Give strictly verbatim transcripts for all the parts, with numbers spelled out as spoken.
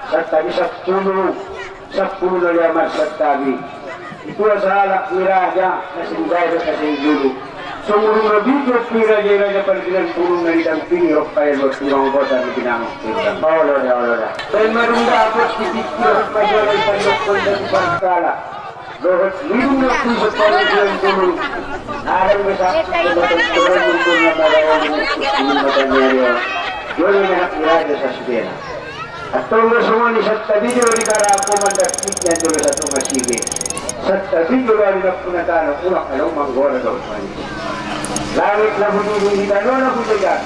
Santabi sapulu, sapulu na liama santabi. Itu a sahalak ni raja, na singgae ka singgae dulu. Sumurung na bitu pi raja, raja paligiran pulung na lidang pini, rok pae lo tirong kota ni binang. Olo da, olo da. Pen marung da apot kipikir, rok pae lo tirong kota ni pangkala. Dohot lidung na puso para dian tulung. Arang besa, kematan turun mundur na marawa di musuh ini mata nyario. Jolo na anak raja sasudena. Atong do songon i santabi jolo di kara komandan kitnya jolo satu masige. Santabi jolo ali na puna tano, umak alo manggora do manis. Langit na bujujung di tano na bujujak.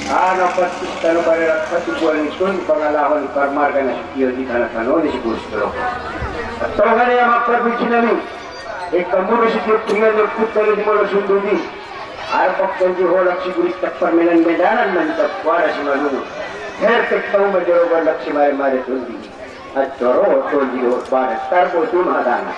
Ana patis tano barerak pati buan isun pangalahon i parmarga na sitio di tana tano ni si Gusti Roko. Atong kane amak parbuci nami. Eka muru si Tirtingan na puta na di molo sundudi. Arpak dan di holak si gurit tak parmenan medanan mantap kuara si malungun. Hertek tau majoro bandak si mare-mare tundi. Atoro tundi hot barat tarbo tun hadana.